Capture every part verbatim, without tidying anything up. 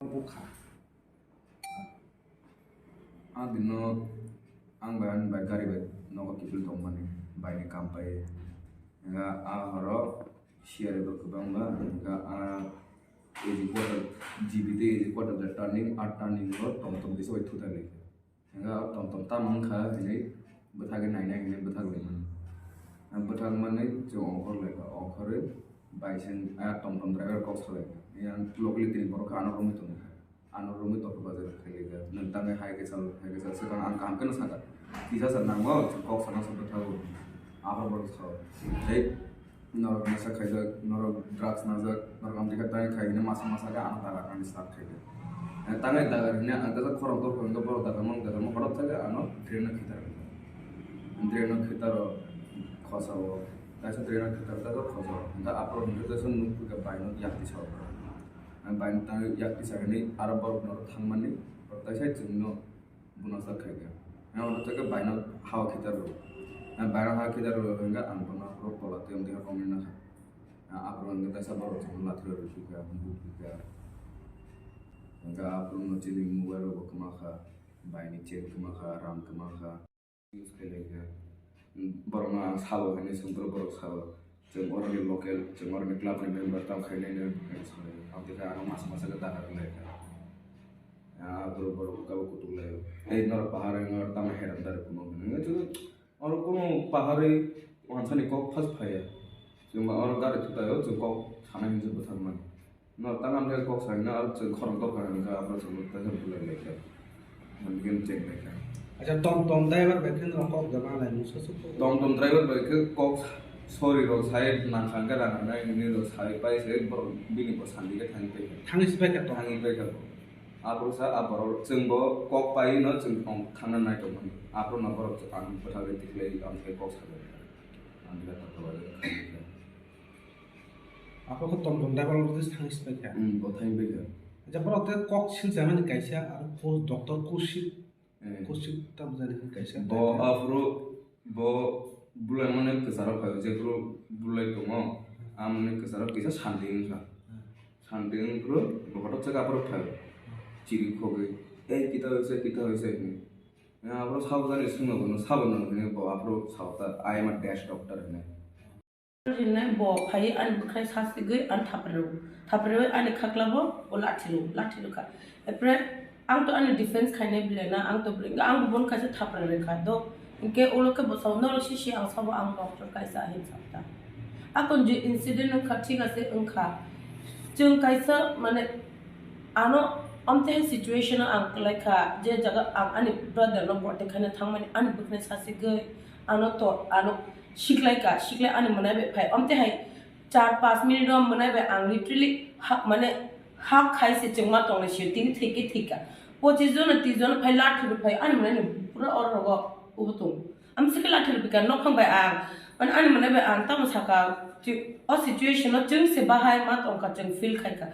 Bukha. A dino ang bai, ani bai gari bai nogo kiphil tongmani, baini kam pai. Hingkha a horo siyari bo kwbangma, hingkha a A G quarter, G B tei A G quarter de turning, a turning o tom tom kisa bai thutai lai. Hingkha o tom tom tamo wngkha hinwi bwthagwi nainai hinwi bwthak lai mani. Bwthak manwi chwng ongkhor lai kha, ongkhorwi bai seng a tom tom driver kok salai kha. Yang locally tini borok khe ano romwi tongkha. Ano romwi tongkha bazar khailai kha. Nwng tangwi hai khe chal, hai khe chal, swkang ang kaham kheno sakha. Kisa sa nango, chwng kok sana sa bwthago. Aphuru borok sao. Tei norok nasa khaijak, norok drugs najak, norok amtwi khe tangwi khai hwnwi masa masa khe ano dagar nani start khaikha. Eh, tangwi dagar hwnwi ang kaisa khorang torkha hwnkhe borok dagar mang dagar mang hotok khe ano drain o khitar kha. Drain o khitar o khosa o, kaisa drain o khitar kaisa khosa o. Hwnkhe aphuru hwnkhe kaisa nuk phikha baino yakti sao. Ang baino tangwi yakti sa hwnwi aro borok norok thangmani, borok kaisa chwngno. Bono sa khaikha. Ang oro tei khe baino ha o khitar rw. Ang baino ha khitar rw hwnkhe ang bono rw tola twi ang twi hakong nai nakha. Ang aphuru hwnkhe kaisa borok chwng lathi rw rw sukha, buk rwkha. Hwnkhe aphuru no chini mobile rok bo kwma kha, baini chain kwma kha, ram kwma kha. Use khailai kha. Borokno ang sabo hinwi swngphuru borok sabo. Chwng oroni local, chwng oroni club ni member tamo khainai no, hinwi sanai. Aboni khe ano masa masa khe dagar wng lai kha. Ah, borok, borok kabo kutuk lai o. Tei norok pahar wng oro tamo heram dari kuno hinwi. Oro kuno pahar wi wansani kok phas phaiya. Chwng ma oro gari thutai o, chwng kok sana hinwi bwthar mani. No, tang ang khe kok sai na, chwng khorang torkha hwnkha, abo chwng tei khe bulai lai kha. Hwnkhe cheng lai kha. Acha, tom tom driver bai khe no kok da ma lai musa su. Tom tom driver bai khe kok sorry rok sai nang kha hwnkhe rang nai hwnwi rok sai pai se borok bini bo sandi khe thangwi pai kha. Thangwi si pai kha tom. Thangwi pai kha. Aphuru sa a borok chwng bo kok pai no chwng tong thangna nai tong mani. Aphuru no borok ang bwthagwi tikhlai ang khe kok sai. Ang khe torkha bai kha. Aphuru khe tom tom driver rok tei thangwi si pai kha. Hmm, bo thangwi pai kha. Acha, borok tei kok siljaknani kaisa aro post doctor Kushik, Eh. Kushik tamo jani kaisa. Bo aphuru bo bulai mane kwcharo phaio, jephuru bulai tongo, amoni kwcharo kisa sandi wngkha. Hmm. Sandi wngphuru bo kotor chakha aphuru phaio. Chiri khogwi, "Ei, kita hoise, kita hoise," hinwi. Aphuru sabo jani swngno bono, sabo no hinwi bo aphuru sao ta, "I am a dash doctor," hinwi. Rinai bo phai ani bwkhwnai sasigwi ani thapre rw. Thapre rw ani khakla bo, bo lathi rw, lathi rw kha. Epre ang to ani defense khainai bile na, ang to bwrwi, ang bo bono kaisa thapre rw kha do. Hinkhe ulo khe bo sao, "Norok sisi ang sabo, ang doctor kaisa," hin sa ta. Akon je incident wngkha, thik ase wngkha. Chwng kaisa mane ano amtwi hai situation o ang kwlai kha, je jaga ang ani brother no protect khaina thangmani ani bwkhwnai sasigwi ano to, ano siklai ka, siklai ani mwnai bai phai. Amtwi hai char panch minute o mwnai bai ang literally ha, mane hak khai se chwngma tongnai sio, tini thwikhe thwikha. Pochis jon, tris jon phai lathi rw phai ani mwnai no pura oro rogo ubo tong. Amsike lathi rw phika nokhang bai ang, mane ani mwnai bai ang tamo saka, o situation o chwng se bahai ma tongkha, chwng feel khaikha.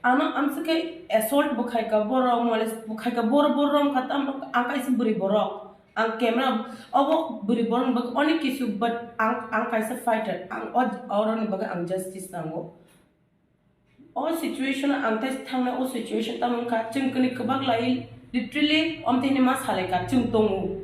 Ano amsike assault bo khaikha, borok molest bo khaikha, borok borok wngkha tamo ang kaisa bwrwi borok. Ang camera, obo bwrwi borokni bagwi onek kisu, but ang, ang kaisa fighter, ang o, oroni bagwi ang justice nango. O situation o ang tei thangna, o situation tamo wngkha, chwng kwnwi kwbak lai, literally, omtini ma salai kha, chwng tongo,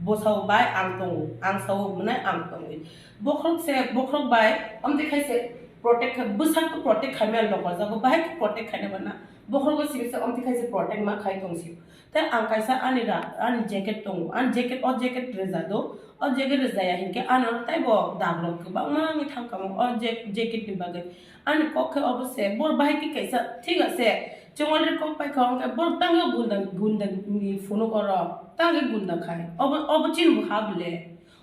bo sao bai ang tongo, ang sao mwnai ang tongwi. Bokhorok se, bokhorok bai, omtwi khai se protect kha, bwsak to protect khaimaya lokajago, bahai khe protect khaina bana, bokhorok simi se omtwi khai se protect ma khai tong sio. Tei ang kaisa ani ra-, ani jacket tongo. Ani jacket, o jacket rwja do. O jacket rwjaya hinkhe ano teibo dagrok kwbangma wngwi thangkha mo o jack-, jacket ni bagwi. Ani kok khe obo se, bor bahai khe kaisa, thik ase, chwng already kok paikha, hwnkhe bor tangwi gunda, gunda ni phunuk oro, tangwi gunda khai. Obo, obo chini bo ha bole.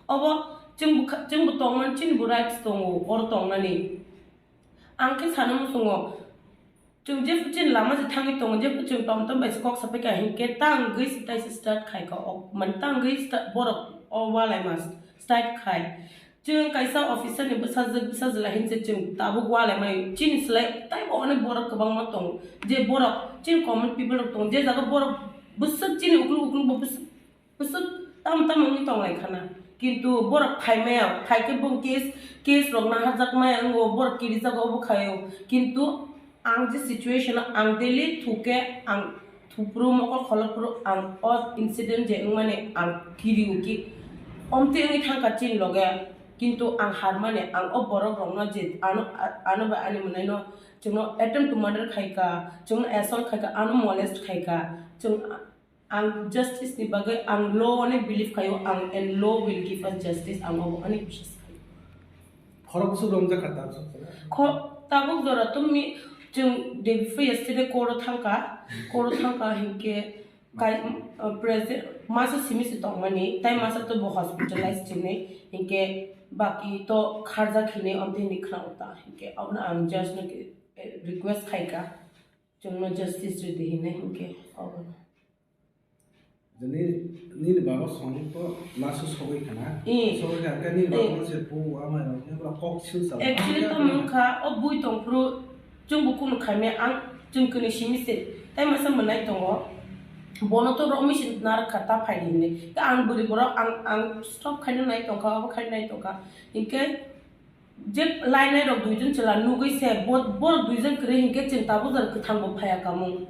Obo chwng bo kha-, chwng bo tongmani, chini bo rights tongo, oro tongnani. Ang khe sana muchungo, chwng jephru chini lama je thangwi tongo, jephru chwng tom tom bai se kok sapai kha, hinkhe tangwi se taisa start khai kha, o, mane tangwi sta-, borok o walaima start khai. Chwng kaisa officer ni bwsajwk, bwsajwla hinse chwng tabuk walaimai, chini slai taibo onek borok kwbangma tongo, je borok chini common people rok tongo, je jaga borok bwswk chini ukluk ukluk bo bwswk Bwswk tamo tamo wngwi tong lai khana. Kintu borok phai maya, phai khe bo case, case rok naharjak maya wngo, borok kirijago obo khaio. Kintu ang je situation o ang daily thuke ang thupru mokol kholopru ang o incident je wngmani ang kiri uki omte wngwi thangkha chini loge, kintu ang harmani ang o borok rokno je ano ano bai ani mwnaino chwngno attempt to murder khaika, chwngno assault khaika, ano molest khaika, chwng Ang justice ni bagwi ang law ani believe khaio, ang and law will give us justice, ang obo ani biswas khaio. Khorok bwswk romjakha tabuk sokjak. Kho-, tabuk jora tumi chwng day before yesterday court o thangkha, court o thangkha hinkhe kai, uh, present masa simi se tongmani, tai masa to bo hospitalize chini, hinkhe baki to kharjak hinwi omthe hinwi khna uta, hinkhe abono ang judge no request khaika, chwngno justice rwdi hinwi hinkhe obo. Jani nini baba songwi to laso sogwi khana. Eh. Sogwi kha khe nini baba se pu ama rok ne pura kok sil sa. Actually to mung kha o bui tong phuru chwng bo kunu khaimya ang chwng kunu simi se. Tai masa mwnai tongo. Bono to romwi se nar kha ta phai hinwi. Ta ang bwrwi borok ang, ang stop khaina nai tong kha, obo khaina nai tong kha. Hinkhe Je lainai rok duijon chwla nugwi se bo-, borok duijon kwrwi hinkhe chwng tabuk jora kwthang bo phaiya kamung.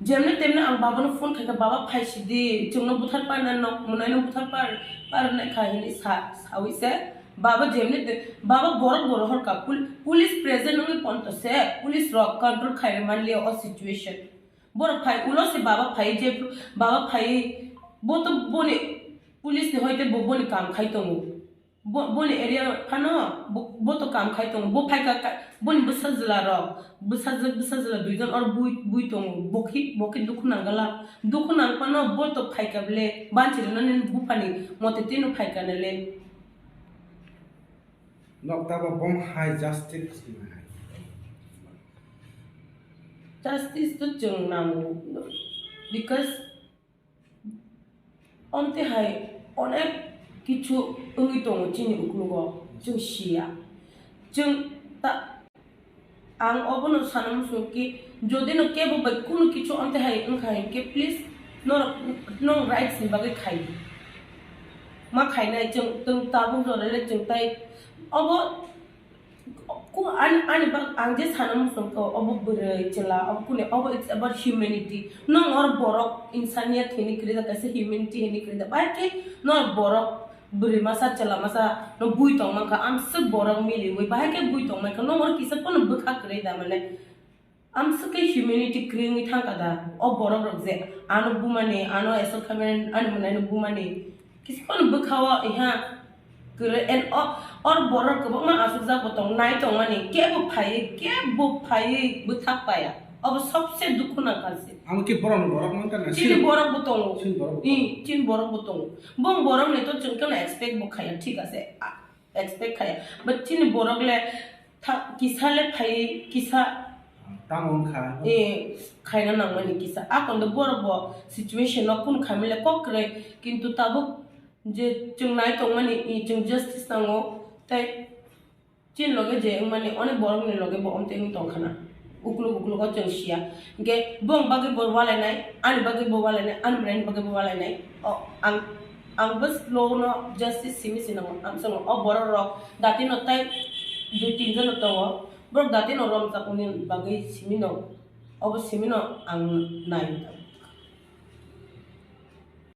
Jemne temne ang babano phone khaikha, "Baba, phaisidi, chwngno buthar parna nok, mwnaino buthar par, parnai kha," hinwi sa, sawi se. Baba jemne te, baba borok bo rohorkha, pul-, police present wngwi ponto se, police rok control khairwi manliya o situation. Borok phai, ulo se baba phai, je baba phai, bo to boni police ni hoite bo boni kam khai tongo. Bo, boni area phano bo, bo to kam khai tongo. Bo phai kha, kha, boni bwsa jwla rok, bwsa jw-, bwsa jwla duijon or bui, bui tongo. Bo khi, bo khi dukhu nang gala. Dukhu nang phano bo to phai kha bele, banchi rwnani buphani mote tino phai kha nale. Nok tabo bom hai justice. Justice to chwng nango. Because Omte hai onek kichu wngwi tongo chini uklogo, chwng siya. Chwng ta, ang obono sana muchungo ki, jodi no kebo bai kunu kichu omte hai wngkha hinkhe, please, norok, nwng rights ni bagwi khai. Ma khainai chwng, chwng tabuk jora le chwng tai obo Ku-, ani, ani bak, ang je sana muchungkha, obo bwrwi chwla, obo kuni, obo it's about humanity. Nwng or borok insaniyat hinwi kwrwi da, kaisa humanity hinwi kwrwi da. Bahai khe nwng or borok bwrwi masa, chwla masa, no bui tong mankha, amswk borok miliwi, bahai khe bui tong mankha, nwng or kisa phano bwkha kwrwi da, mane. Amswk khe humanity kwrwi wngwi thangkha da? O borok rok je ano bumani, ano assault khaimani, ani mwnaino bumani, kisa phano bwkha-o iha kwrwi, and o, or borok kwbangma aswkjak bo tong, nai tongmani, kebo phaiwi, kebo phaiwi bwthak paya. Obo sobse dukhu nangkha se. Ang khe borok, borok mankha na, chini sini borok bo tongo. Chini borok bo tongo. I, chini borok bo tongo. Bong borok ni to chwng khe no expect bo khaya, thik ase. A, expect khaya. But chini borok le tha-, kisa le phai, kisa tamo wngkha. Eh, khaina nangmani kisa. A kondo borok bo situation no kun khamile kok kwrwi, kintu tabuk je chwng nai tongmani, i chwng justice nango, tei chini loge je wngmani onek borok ni loge bo omtwi wng tongkhana. Ukluk ukluk o chwng siya. Hinkhe bong bagwi bo walainai, ani bagwi bo walainai, ani mwnaini bagwi bo walainai. O, ang, ang bw slow no justice simi se nango. Ang chwng o borok rok dati no tai dui tin jon no tongo. Borok dati no romjakmani bagwi simi no. Obo simi no ang nai.